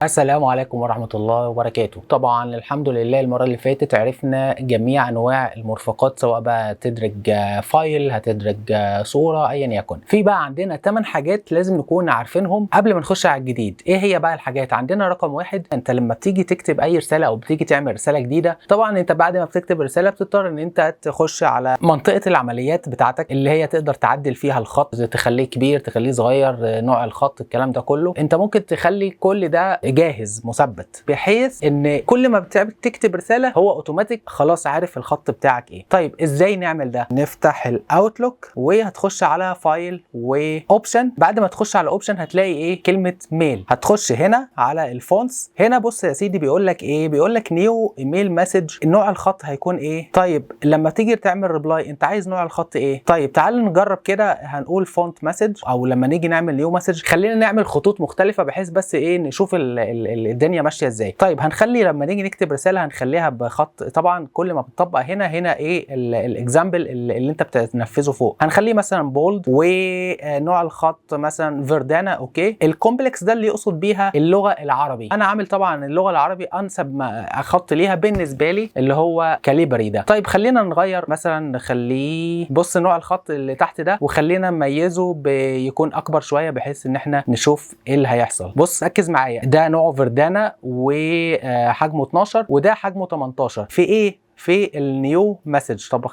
السلام عليكم ورحمة الله وبركاته. طبعا الحمد لله، المرة اللي فاتت عرفنا جميع أنواع المرفقات، سواء بقى تدرج file، هتدرج صورة، أيا يكن. في بقى عندنا 8 حاجات لازم نكون عارفينهم قبل ما نخش على الجديد. إيه هي بقى الحاجات؟ عندنا رقم 1، أنت لما بتيجي تكتب أي رسالة أو بتيجي تعمل رسالة جديدة، طبعا أنت بعد ما بتكتب رسالة بتضطر إن أنت تخش على منطقة العمليات بتاعتك اللي هي تقدر تعدل فيها الخط، تخليه كبير، تخليه صغير، نوع الخط، الكلام ده كله. أنت ممكن تخلي كل ده جاهز مثبت، بحيث ان كل ما بتكتب رسالة هو اوتوماتيك خلاص عارف الخط بتاعك ايه. طيب ازاي نعمل ده؟ نفتح ال Outlook وهتخش على file و option. بعد ما تخش على option هتلاقي ايه؟ كلمة mail. هتخش هنا على ال fonts هنا. بص يا سيدي، بيقول لك ايه؟ بيقول لك new email message، نوع الخط هيكون ايه؟ طيب لما تيجي تعمل reply انت عايز نوع الخط ايه؟ طيب تعال نجرب كده، هنقول font message، او لما نيجي نعمل new message خلينا نعمل خطوط مختلفة بحيث بس ايه؟ نشوف ال الدنيا ماشية ازاي. طيب هنخلي لما نيجي نكتب رسالة هنخليها بخط، طبعا كل ما بتطبق هنا ايه ال example اللي انت بتنفذه فوق، هنخليه مثلا bold ونوع الخط مثلا Verdana. okay، ال complex ده اللي يقصد بيها اللغة العربي. انا عامل طبعا اللغة العربي انسب ما خط ليها بالنسبة لي اللي هو Calibri ده. طيب خلينا نغير، مثلا نخليه، بص نوع الخط اللي تحت ده، وخلينا نميزه بيكون اكبر شوية بحيث ان احنا نشوف ايه اللي هيحصل. بص ركز معايا، ده نوعه Verdana وحجمه 12 وده حجمه 18. في ايه؟ في ال new message. طب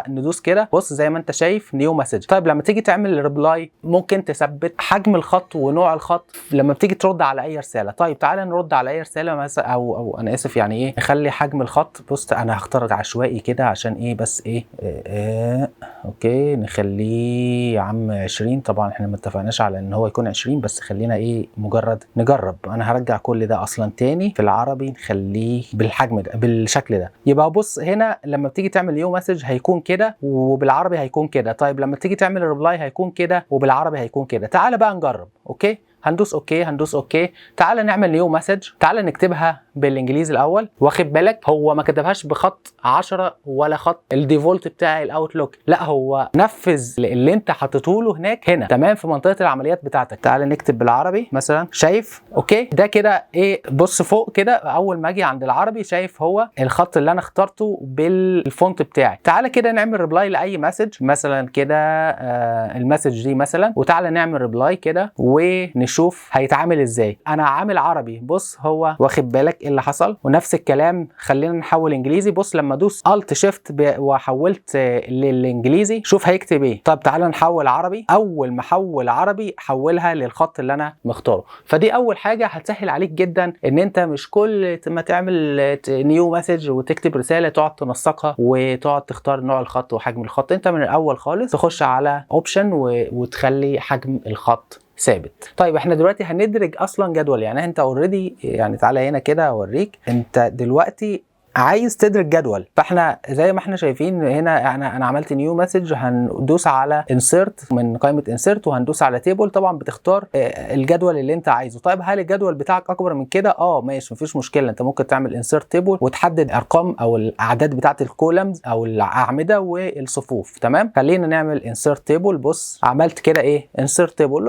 ندوس كده، بص زي ما انت شايف new message. طيب لما تيجي تعمل reply ممكن تثبت حجم الخط ونوع الخط لما بتيجي ترد على اي رساله. طيب تعالى نرد على اي رسالة مثلا، او انا اسف، يعني ايه؟ نخلي حجم الخط، بص انا هختار عشوائي كده عشان ايه؟ بس ايه, إيه okay نخليه يا عم 20. طبعا احنا ما اتفقناش على ان هو يكون 20، بس خلينا ايه؟ مجرد نجرب. انا هرجع كل ده اصلا تاني في العربي، نخليه بالحجم ده بالشكل ده. يبقى بص هنا لما بتيجي تعمل new message هيكون كده، وبالعربي هيكون كده. طيب لما تيجي تعمل reply هيكون كده، وبالعربي هيكون كده. تعال بقى نجرب. okay هندوس okay، هندوس okay. تعال نعمل new message، تعال نكتبها بالانجليزي الاول. واخد بالك هو ما كتبهاش بخط 10 ولا خط ال default بتاع ال Outlook، لا هو نفذ اللي انت حطيته له هناك هنا، تمام، في منطقة العمليات بتاعتك. تعال نكتب بالعربي مثلا، شايف؟ okay ده كده ايه؟ بص فوق كده، اول ما اجي عند العربي شايف هو الخط اللي انا اخترته بال font بتاعي. تعال كده نعمل reply لاي message مثلا كده، ال message دي مثلا، وتعالى نعمل reply كده ونشوف هيتعامل ازاي. انا عامل عربي، بص هو واخد بالك ايه اللي حصل؟ ونفس الكلام خلينا نحول انجليزي. بص لما ادوس alt shift وحولت للانجليزي شوف هيكتب ايه. طب تعالى نحول عربي. اول ما احول عربي حولها للخط اللي انا مختاره. فدي اول حاجة هتسهل عليك جدا ان انت مش كل ما تعمل new message وتكتب رسالة تقعد تنسقها وتقعد تختار نوع الخط وحجم الخط. انت من الاول خالص تخش على option وتخلي حجم الخط ثابت. طيب احنا دلوقتي هندرج اصلا جدول، يعني انت already، يعني تعالى هنا كده اوريك، انت دلوقتي عايز تدرج جدول. فاحنا زي ما احنا شايفين هنا انا عملت new message، هندوس على insert من قائمة insert وهندوس على table. طبعا بتختار الجدول اللي انت عايزه. طيب هل الجدول بتاعك اكبر من كده؟ اه ماشي، مفيش مشكله، انت ممكن تعمل insert table وتحدد ارقام او الاعداد بتاعه ال columns او الاعمدة والصفوف. تمام، خلينا نعمل insert table. بص عملت كده ايه؟ insert table.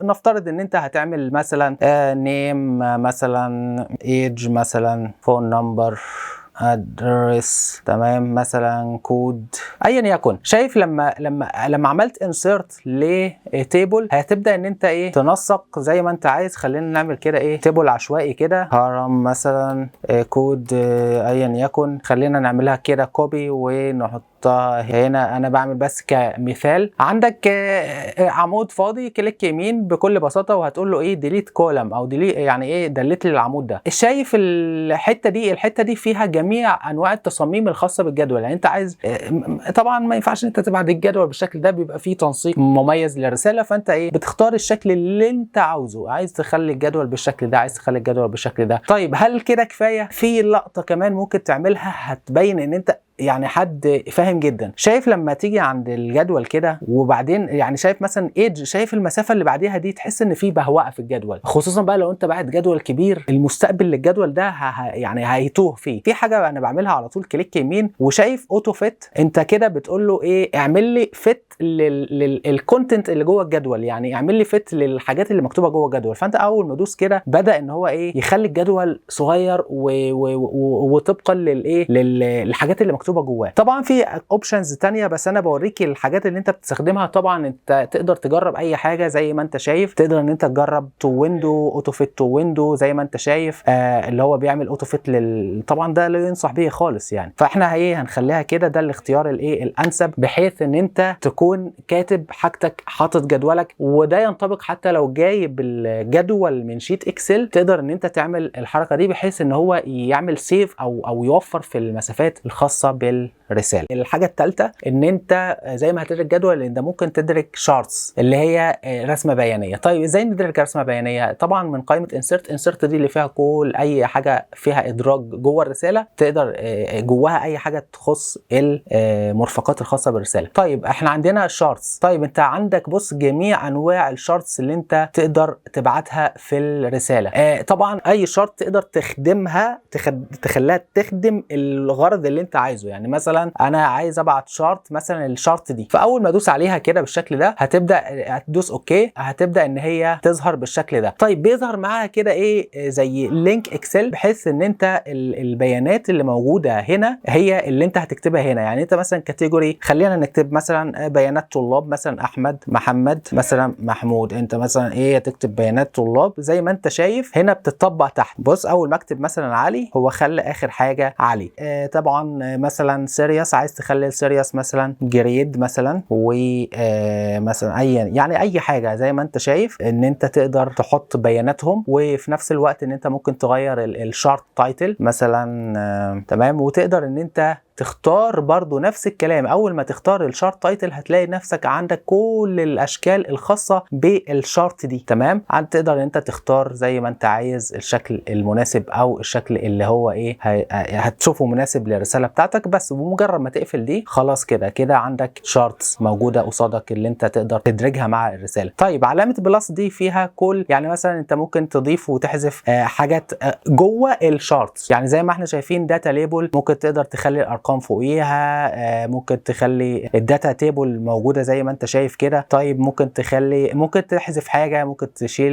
نفترض ان انت هتعمل مثلا name مثلا، age مثلا، phone number، address، تمام، مثلا كود، ايا يكن. شايف لما عملت insert ل table هتبدا ان انت ايه؟ تنسق زي ما انت عايز. خلينا نعمل كده ايه؟ table عشوائي كده، هرم مثلا، كود، ايا يكن. خلينا نعملها كده copy ونحطها هنا. انا بعمل بس كمثال. عندك عمود فاضي، click يمين بكل بساطة وهتقول له ايه؟ delete column او delete، يعني ايه؟ delete لي العمود ده. شايف الحتة دي؟ الحتة دي فيها جميع انواع التصاميم الخاصة بالجدول. يعني انت عايز طبعا ما ينفعش انت تبعت الجدول بالشكل ده، بيبقى فيه تنسيق مميز للرساله، فانت ايه؟ بتختار الشكل اللي انت عاوزه. عايز تخلي الجدول بالشكل ده، عايز تخلي الجدول بالشكل ده. طيب هل كده كفاية؟ في لقطة كمان ممكن تعملها هتبين ان انت يعني حد فاهم جدا. شايف لما تيجي عند الجدول كده وبعدين يعني شايف مثلا age، شايف المسافة اللي بعديها دي، تحس ان في بهوقه في الجدول، خصوصا بقى لو انت باعت جدول كبير، المستقبل للجدول ده يعني هيتوه فيه. في حاجة انا بعملها على طول، click يمين وشايف auto fit، انت كده بتقول له ايه؟ اعمل لي fit لل content اللي جوه الجدول، يعني اعمل لي fit للحاجات اللي مكتوبة جوه الجدول. فانت اول ما ادوس كده بدا ان هو ايه؟ يخلي الجدول صغير وطبقا للايه؟ للحاجات اللي مكتوبة جواه. طبعا في options تانية، بس انا بوريك الحاجات اللي انت بتستخدمها. طبعا انت تقدر تجرب اي حاجه، زي ما انت شايف تقدر ان انت تجرب to window، auto fit to window، زي ما انت شايف اللي هو بيعمل auto fit طبعا ده لا ينصح به خالص يعني. فاحنا ايه؟ هنخليها كده، ده الاختيار الايه؟ الانسب، بحيث ان انت تكون كاتب حاجتك، حاطط جدولك. وده ينطبق حتى لو جايب الجدول من sheet Excel، تقدر ان انت تعمل الحركة دي بحيث ان هو يعمل save او يوفر في المسافات الخاصة بالرساله. الحاجة الثالثة ان انت زي ما هتدرج جدول، انت ممكن تدرج charts اللي هي رسمه بيانيه. طيب ازاي ندرج رسمه بيانيه؟ طبعا من قائمة insert. insert دي اللي فيها كل اي حاجة فيها ادراج جوه الرساله، تقدر جواها اي حاجة تخص المرفقات الخاصة بالرساله. طيب احنا عندنا charts. طيب انت عندك بص جميع انواع ال charts اللي انت تقدر تبعتها في الرساله. طبعا اي chart تقدر تخدمها، تخليها تخدم الغرض اللي انت عايزه. يعني مثلا انا عايز ابعت chart، مثلا ال chart دي، فاول ما ادوس عليها كده بالشكل ده هتبدا هتدوس okay، هتبدا ان هي تظهر بالشكل ده. طيب بيظهر معاها كده ايه؟ زي link Excel، بحيث ان انت البيانات اللي موجودة هنا هي اللي انت هتكتبها هنا. يعني انت مثلا category، خلينا نكتب مثلا بيانات طلاب، مثلا احمد، محمد، مثلا محمود. انت مثلا ايه؟ تكتب بيانات طلاب زي ما انت شايف هنا بتطبق تحت. بص اول ما اكتب مثلا علي، هو خلى اخر حاجة علي. طبعا مثلا series، عايز تخلي ال series مثلا grade مثلا، ومثلا اي يعني اي حاجه، زي ما انت شايف ان انت تقدر تحط بياناتهم، وفي نفس الوقت ان انت ممكن تغير ال chart title مثلا. تمام. وتقدر ان انت تختار برضو نفس الكلام، اول ما تختار ال chart title هتلاقي نفسك عندك كل الاشكال الخاصة بال chart دي. تمام. تقدر ان انت تختار زي ما انت عايز الشكل المناسب او الشكل اللي هو ايه هتشوفه مناسب للرسالة بتاعتك. بس بمجرد ما تقفل دي خلاص كده كده عندك charts موجودة قصادك اللي انت تقدر تدرجها مع الرساله. طيب علامة plus دي فيها كل، يعني مثلا انت ممكن تضيف وتحذف حاجات جوه ال charts. يعني زي ما احنا شايفين data label، ممكن تقدر تخلي الارقام فوقيها، ممكن تخلي ال data table موجودة زي ما انت شايف كده. طيب ممكن تحذف حاجه، ممكن تشيل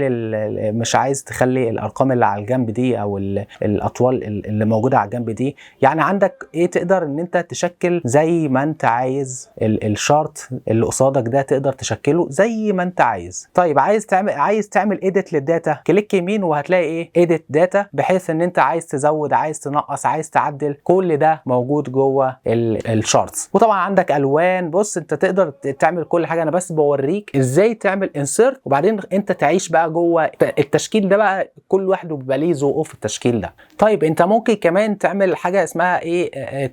مش عايز تخلي الارقام اللي على الجنب دي او الاطوال اللي موجودة على الجنب دي. يعني عندك ايه؟ تقدر ان انت تشكل زي ما انت عايز ال chart اللي قصادك ده، تقدر تشكله زي ما انت عايز. طيب عايز تعمل edit لل data، click يمين وهتلاقي ايه؟ edit data، بحيث ان انت عايز تزود، عايز تنقص، عايز تعدل، كل ده موجود جوه ال charts. وطبعا عندك الوان. بص انت تقدر تعمل كل حاجه، انا بس بوريك ازاي تعمل insert وبعدين انت تعيش بقى جوه التشكيل ده بقى، كل واحد بيبقى ليه ذوقه في التشكيل ده. طيب انت ممكن كمان تعمل حاجة اسمها ايه؟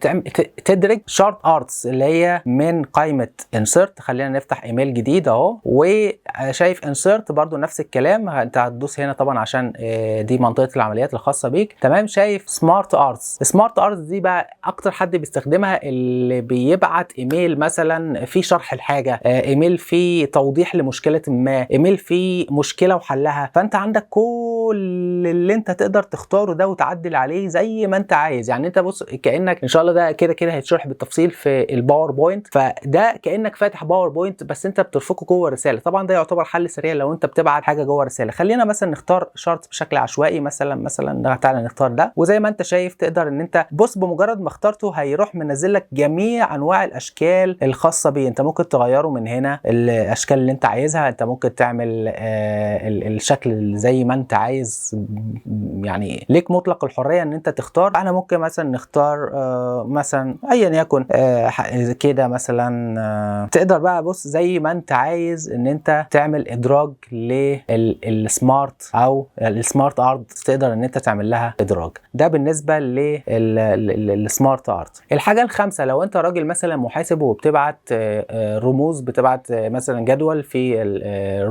تدرج chart arts اللي هي من قائمة insert. خلينا نفتح ايميل جديد اهو، وشايف insert برضو نفس الكلام، انت هتدوس هنا طبعا عشان دي منطقة العمليات الخاصة بيك. تمام. شايف smart arts؟ smart arts دي بقى اكتر حد بيستخدمها اللي بيبعت ايميل مثلا في شرح الحاجه، ايميل فيه توضيح لمشكلة ما، ايميل فيه مشكلة وحلها. فانت عندك كل اللي انت تقدر تختاره ده وتعدل عليه زي ما انت عايز. يعني انت بص كانك ان شاء الله ده كده كده هيتشرح بالتفصيل في ال PowerPoint، فده كانك فاتح PowerPoint بس انت بترفقه جوه الرساله. طبعا ده يعتبر حل سريع لو انت بتبعت حاجة جوه الرساله. خلينا مثلا نختار chart بشكل عشوائي، مثلا تعالى نختار ده، وزي ما انت شايف تقدر ان انت بص بمجرد ما اخترته هيروح منزل لك جميع انواع الاشكال الخاصة بيه. انت ممكن تغيره من هنا الاشكال اللي انت عايزها، انت ممكن تعمل الشكل زي ما انت عايز، يعني ليك مطلق الحرية ان انت تختار. انا ممكن مثلا نختار مثلا ايا يكن كده مثلا. تقدر بقى بص زي ما انت عايز ان انت تعمل ادراج لل smart او ال smart art، تقدر ان انت تعمل لها ادراج. ده بالنسبة لل smart art. الحاجة الخامسه، لو انت راجل مثلا محاسب وبتبعت رموز، بتبعت مثلا جدول في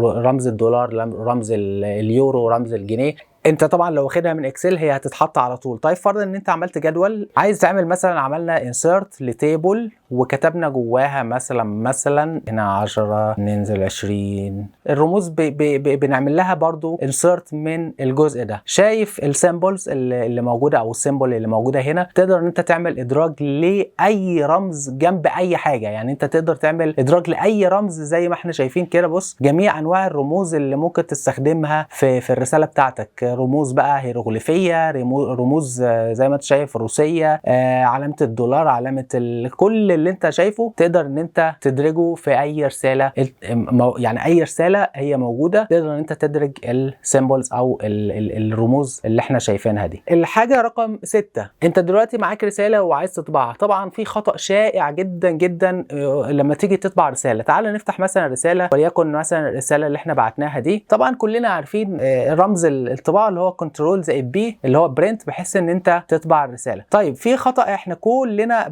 رمز الدولار، رمز اليورو، رمز الجنيه. انت طبعا لو واخدها من Excel هي هتتحط على طول. طيب فرضا ان انت عملت جدول، عايز تعمل مثلا، عملنا insert ل table وكتبنا جواها مثلا هنا 10، ننزل 20، الرموز بي بي بي بنعمل لها برضو insert من الجزء ده. شايف ال symbols اللي موجودة او ال symbol اللي موجودة هنا؟ تقدر ان انت تعمل ادراج لاي رمز جنب اي حاجه. يعني انت تقدر تعمل ادراج لاي رمز زي ما احنا شايفين كده. بص، جميع انواع الرموز اللي ممكن تستخدمها في الرسالة بتاعتك، رموز بقى هيروغليفيه، رموز زي ما انت شايف روسيه، علامة الدولار، علامة كل اللي انت شايفه تقدر ان انت تدرجه في اي رساله. يعني اي رسالة هي موجودة تقدر ان انت تدرج ال symbols او ال الرموز اللي احنا شايفينها دي. الحاجة رقم 6، انت دلوقتي معاك رسالة وعايز تطبعها. طبعا في خطا شائع جدا جدا لما تيجي تطبع رساله. تعال نفتح مثلا رساله، وليكن مثلا الرسالة اللي احنا بعتناها دي. طبعا كلنا عارفين رمز الطباعة اللي هو control زائد P اللي هو print، بحيث ان انت تطبع الرساله. طيب في خطا احنا كلنا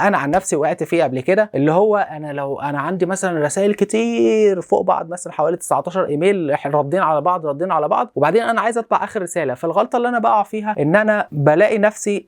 انا عن نفسي وقعت فيه قبل كده، اللي هو انا لو انا عندي مثلا رسائل كتير فوق بعض، مثلا حوالي 19 ايميل احنا ردين على بعض ردين على بعض، وبعدين انا عايز اطبع اخر رساله. فالغلطه اللي انا بقع فيها ان انا بلاقي نفسي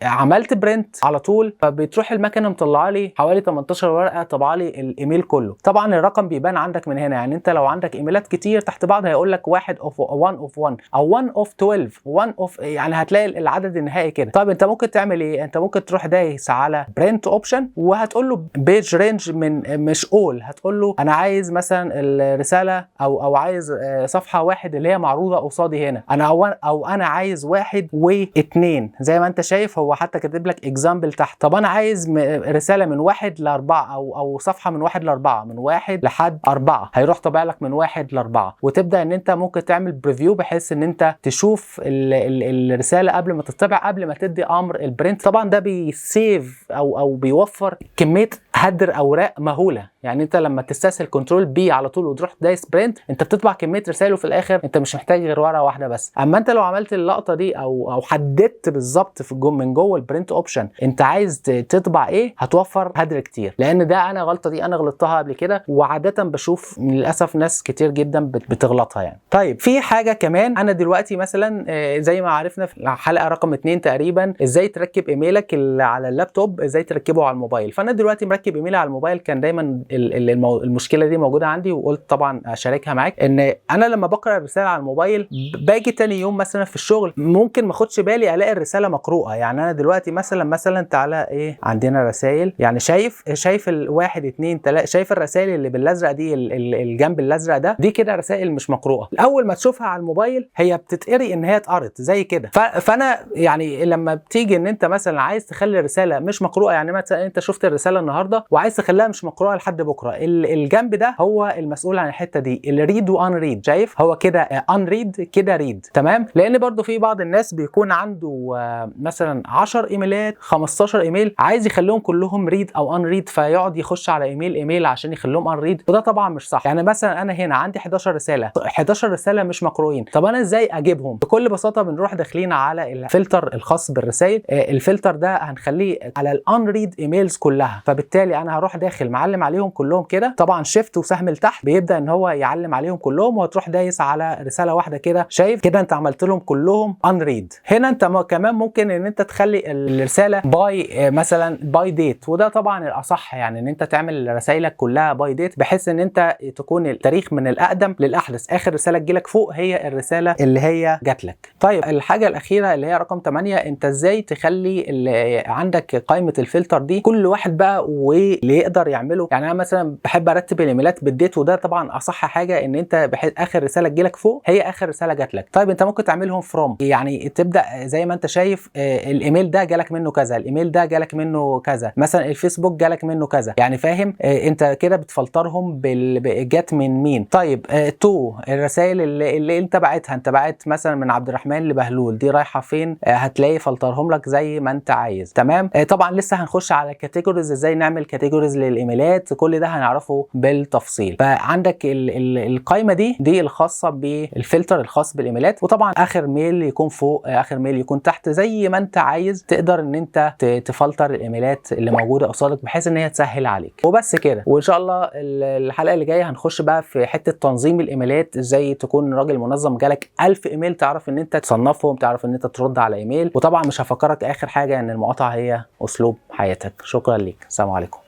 عملت print على طول، فبتروح المكنه مطلعه لي حوالي 18 ورقه، طبع لي الايميل كله. طبعا الرقم بيبان عندك من هنا، يعني انت لو عندك ايميلات كتير تحت بعض هيقول لك 1 of 1 of 1 او 1 of 12، 1 of، يعني هتلاقي العدد النهائي كده. طيب انت ممكن تعمل ايه؟ انت ممكن تروح دايس على print option وهتقول له page range من مش all، هتقول له انا عايز مثلا الرسالة او عايز صفحة واحد اللي هي معروضة قصادي هنا انا، او انا عايز واحد واثنين زي ما انت شايف، هو حتى كاتب لك example تحت. طب انا عايز رسالة من واحد لاربعة او صفحة من واحد لاربعه، من واحد لحد اربعه، هيروح طابع لك من واحد لاربعه. وتبدا ان انت ممكن تعمل preview بحيث ان انت تشوف ال الرسالة قبل ما تطبع، قبل ما تدي امر ال print. طبعا ده بي save او بيوفر كمية هدر اوراق مهوله. يعني انت لما تستسهل control P على طول وتروح دايس print، انت بتطبع كمية رسائل وفي الاخر انت مش محتاج غير ورقة واحدة بس. اما انت لو عملت اللقطة دي او حددت بالظبط في الجو من جوه ال print option انت عايز تطبع ايه، هتوفر هدر كتير. لان ده انا غلطه دي انا غلطتها قبل كده، وعاده بشوف للاسف ناس كتير جدا بتغلطها يعني. طيب في حاجة كمان، انا دلوقتي مثلا زي ما عرفنا في الحلقة رقم 2 تقريبا ازاي تركب ايميلك اللي على اللابتوب، ازاي تركبه على الموبايل. فانا دلوقتي مركب ايميلي على الموبايل، كان دايما المشكلة دي موجودة عندي وقلت طبعا اشاركها معاك، ان انا لما بقرا الرسالة على الموبايل باجي تاني يوم مثلا في الشغل ممكن ما اخدش بالي الاقي الرسالة مقروءه. يعني انا دلوقتي مثلا تعالى ايه عندنا رسائل، يعني شايف الواحد اتنين تلاتة، شايف الرسائل اللي بالازرق دي، الجنب الازرق ده، دي كده رسائل مش مقروءه. اول ما تشوفها على الموبايل هي بتتقري ان هي اتقرت زي كده. فانا يعني لما بتيجي ان انت مثلا عايز تخلي الرسالة مش مقروءه، يعني مثلا انت شفت الرسالة النهارده وعايز تخليها مش مقروءه لحد بكره، الجنب ده هو المسؤول عن الحتة دي، ال read و unread. شايف هو كده unread كده read، تمام؟ لان برضو في بعض الناس بيكون عنده مثلا 10 ايميلات، 15 ايميل، عايز يخليهم كلهم read او unread، فيقعد يخش على ايميل ايميل عشان يخليهم unread، وده طبعا مش صح. يعني مثلا انا هنا عندي 11 رساله، 11 رسالة مش مقروئين، طب انا ازاي اجيبهم؟ بكل بساطة بنروح داخلين على الفلتر الخاص بالرسائل، الفلتر ده هنخليه على ال unread emails كلها، فبالتالي انا هروح داخل معلم عليهم كلهم كده، طبعا shift وسهم لتحت بيبدا ان هو يعلم عليهم كلهم، وهتروح دايس على رسالة واحدة كده، شايف كده انت عملت لهم كلهم unread. هنا انت كمان ممكن ان انت تخلي الرسالة by مثلا by date، وده طبعا الاصح، يعني ان انت تعمل رسائلك كلها by date بحيث ان انت تكون التاريخ من الاقدم للاحدث، اخر رسالة تجيلك فوق هي الرسالة اللي هي جات لك. طيب الحاجة الاخيرة اللي هي رقم 8، انت ازاي تخلي اللي عندك قائمة الفلتر دي كل واحد بقى واللي يقدر يعمله. يعني انا مثلا بحب ارتب الايميلات بال date، وده طبعا اصح حاجه، ان انت بحيث اخر رسالة تجيلك فوق هي اخر رسالة جات لك. طيب انت ممكن تعملهم from، يعني تبدا زي ما انت شايف الايميل ده جالك منه كذا، الايميل ده جالك منه كذا، مثلا الفيسبوك جالك منه كذا، يعني فاهم؟ انت كده بتفلترهم جات من مين. طيب to الرسائل اللي انت بعتها، انت بعت مثلا من عبد الرحمن لبهلول، دي رايحة فين؟ هتلاقي فلترهم لك زي ما انت عايز، تمام؟ طبعا لسه هنخش على categories، ازاي نعمل categories للايميلات، كل كل ده هنعرفه بالتفصيل. فعندك القائمة دي الخاصة بالفلتر الخاص بالايميلات، وطبعا اخر mail يكون فوق، اخر mail يكون تحت، زي ما انت عايز. تقدر ان انت تفلتر الايميلات اللي موجودة قصادك بحيث ان هي تسهل عليك. وبس كده، وان شاء الله الحلقة اللي جاية هنخش بقى في حتة تنظيم الايميلات، ازاي تكون راجل منظم، جالك 1000 ايميل تعرف ان انت تصنفهم، تعرف ان انت ترد على ايميل. وطبعا مش هفكرك اخر حاجة ان المقاطعة هي اسلوب حياتك. شكرا ليك، السلام عليكم.